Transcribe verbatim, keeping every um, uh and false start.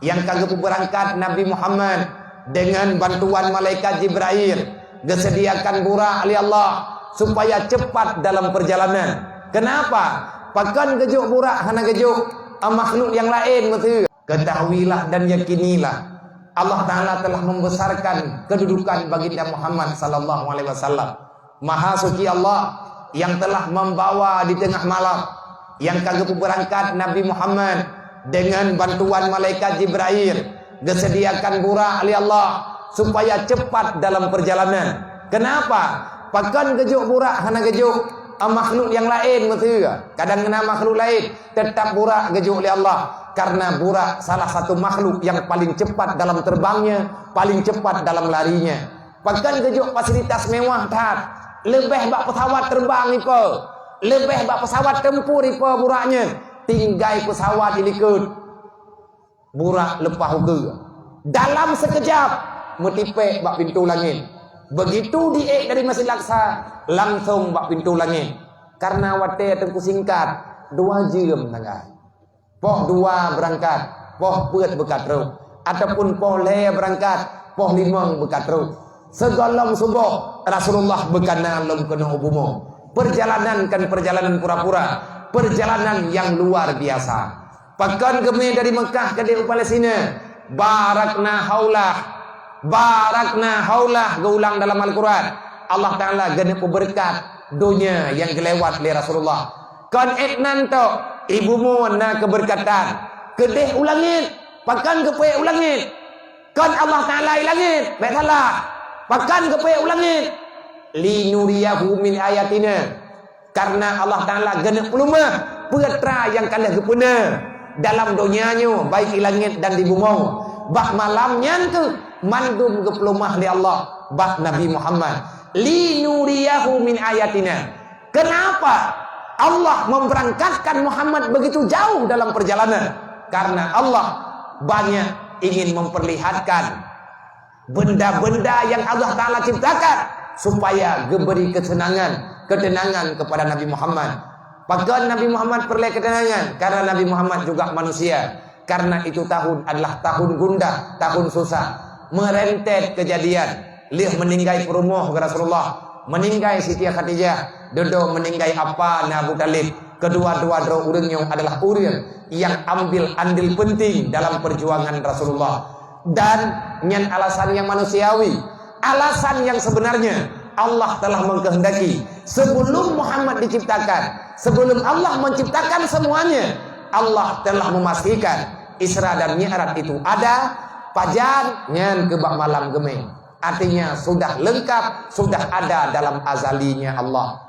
Nyang ka geupeubeurangkat Nabi Muhammad deungon bantuan malaikat Jibrail, geuseudiakan burak lé Allah supaya cepat dalam perjalanan. Kenapa? Pakon geujok burak hana geujok, eh, makhluk nyang laén meuteue? Ketahuilah dan yakinilah, Allah Ta'ala telah membesarkan kedudukan Baginda Muhammad sallallahu alaihi wasallam. Maha suci Allah yang telah membawa di tengah malam, yang ka geupeubeurangkat Nabi Muhammad deungon bantuan malaikat Jibrail, geuseudiakan burak lé Allah supaya cepat dalam perjalanan. Kenapa? Pakon geujok burak hana geujok, eh, makhluk nyang laén meuteue? Kadang na makhluk laén, tetap burak geujok lé Allah, karena burak salah satu makhluk yang paling cepat dalam terbangnya, paling cepat dalam larinya. Pakon geujok fasilitas mewah that, leubeh bak pesawat terbang ipe, leubeh bak pesawat tempur ipe buraknya, tinggai pesawat ilikot. Burak leupah ukeue. Dalam sekejap, meutipék bak pintoe langét. Begitu diék dari Masjid Aqsa, langsong bak pintoe langét. Karena watée Teungku singkat, dua jeuem sagai. Poh dua beurangkat, poh peuet beuka trok. Ataupun poh lhée beurangkat, poh limong beuka trok. Sigohlom suboh, Rasulullah beuka na lom keunoe u bumoe. Perjalanan kon perjalanan pura-pura, perjalanan nyang luar biasa. Pakon geumé dari Mekah keudéh u Palestina? Barakna haulah. Barakna haulah geuulang dalam Al-Quran. Allah Ta'ala geuneuk peubeureukat donya nyang geulewat lé Rasulullah. Kon ék nan tok, i bumoe na keubeureuketan. Keudéh u langét, pakon geupeuék u langét? Kon Allah Ta'ala i langét, bék salah. Pakon geupeuék u langét? Linuriyahu min ayatina. Karena Allah Ta'ala geuneuk peulumah peue atra nyang ka lheueh geupeuna dalam donya nyoe, baik di langét dan di bumoe. Bak malam nyan keuh mandum geupeulumah lé Allah bak Nabi Muhammad. Linuriyahu min ayatina. Kenapa Allah memberangkatkan Muhammad begitu jauh dalam perjalanan? Karena Allah banyak ingin memperlihatkan benda-benda yang Allah Ta'ala ciptakan supaya geubri keuseunangan, keuteunangan kepada Nabi Muhammad. Pakon Nabi Muhammad peureulée keuteunangan? Karena Nabi Muhammad juga manusia. Karena itu tahun adalah tahun gundah, tahun susah. Meureuntét keujadian, lheueh meuninggai peurumoh Rasulullah, meuninggai Siti Khadijah, dudoe meuninggai apa na Abu Thalib. Keudua-dua droe ureuëng nyoe adalah ureuëng nyang ambil andil penting dalam perjuangan Rasulullah. Dan nyan alasan nyang manusiawi. Alasan nyang sebenarnya, Allah telah mengkehendaki sebelum Muhammad diciptakan, sebelum Allah menciptakan semuanya, Allah telah memastikan Isra dan Mi'raj itu ada, pajan nyan keu bak malam geumé. Artinya sudah lengkap, sudah ada dalam azalinya Allah.